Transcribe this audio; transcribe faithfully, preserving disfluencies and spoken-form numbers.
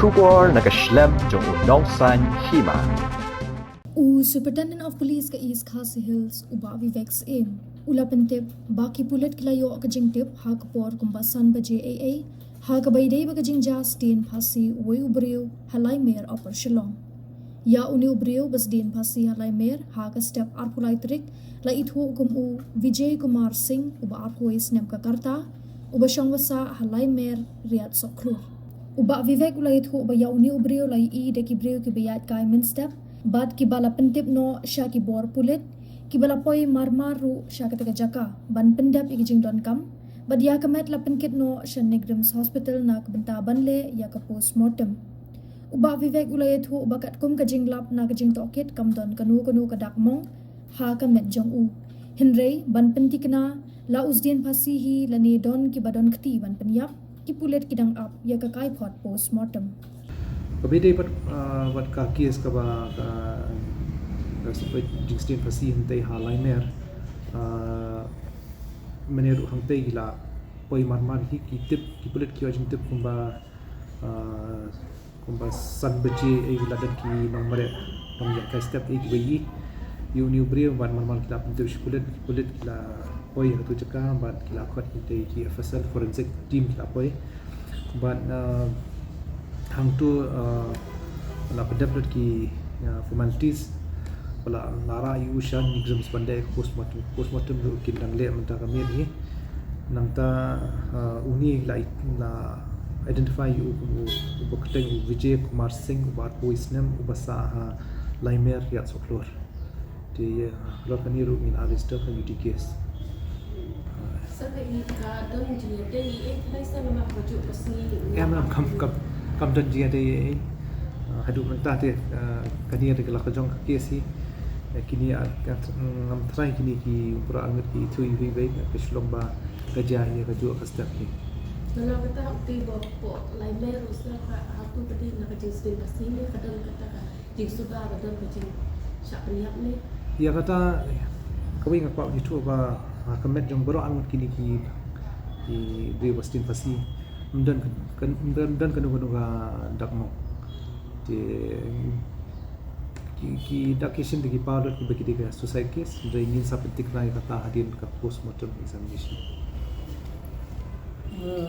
Khubor na ka shlem jong u nongsan hima. U Superintendent of Police ka East Khasi Hills, u Bah Vivek Syiem, u la pyntip ba ki pulit ki la ïoh ka jingtip ha ka por kumba san baje ei ei, ha kaba ïadei bad ka jingjia sdien phasi uwei u briew ha Laimer, Upper Shillong. Ïa une u briew ba sdien phasi ha Laimer ha ka step arphew lai tarik la ithuh kum u Vijay Kumar Singh, uba arphew wei snem ka rta, uba shong basa ha Laimer, Riat Sohkhlur. U Bah Vivek u la ïathuh ba ïa une u briew la ïohi da ki briew kiba ïaid kai mynstep bad kiba la pyntip noh sha ki bor pulit, kiba la poi mar mar ruh sha kata ka jaka ban pyndep ïa ki jingdonkam, bad ïa ka met la pynkit noh sha NEIGRIHMS Hospital na ka bynta ban leh ïa ka postmortem. U Bah Vivek u la ïathuh ba katkum ka jinglap na ka jingtohkit kam don kano kano ka dak mong ha ka met jong u. Hynrei ban pynthikna la u sdien phasi hi lane don kiba don kti ban pynïap, ki pulit ki dang ap ïa ka kaiphod postmortem. Kaba ïadei bad, ah, bad ka kes kaba ka, ka sdien phasi hangtei ha Laimer, ah, mynne ruh hangtei ki la poi mar mar hi, ki tip, ki pulit ki ïoh jingtip kumba, ah, kumba san baje ei, la don ki nongmareh nongïaid kai step ei kiba ïohi ïa une u briew bad mar mar ki la pyntip sha pulit, pulit ki la poi ha katu ka jaka bad ki la khot ïa ki F S L, forensic team ki la poi. Bad, ah, hangtu, ah, la pyndep lut ki, ah, formalities, ba la rah ïa u sha NEIGRIHMS ban leh postmortem. Postmortem ruh kin dang leh mynta ka miet hi. Nangta, ah, une la, la identify ïa u kum u, uba kyrteng u Vijay Kumar Singh, uba arphew wei snem, uba sah ha Laimer, Riat Sohkhlur. Te, ah, halor kane ruh ngin arrest ka, U T case. Sa ka i ka don jingïadei ei ei tharai sa namar ka juh ka sngi. Em, em, kam, kam, kam don jingïadei ei ei. Ah, haduh mynta te, ah, kane ruh ka la ka jong ka kes hi. Eh, kine, ah, ka, mm, ngam tharai kine ki para ngut ki thui hui bai ka shlong ba ka jia hi ka juh ka step hi. Nalor kata hangtei ba poi Laimer ruh sa ka hangtu ka dei na ka jingsdien phasi ne ka don kata ka jingsuba ba don ka jingshah pynïap ne? Ïa kata kawei nga kwah ïathuh ba, ah, ka met jong baroh arngut kine ki, ki briew ba sdien phasi, ym don ka, ka, ym don kano kano ka dak mong. Te ki, ki dak ki shin te ki paw lut kiba ki dei ka suicide case, hynrei ngin sa pynthikna ïa kata hadien ka postmortem examination. Eh,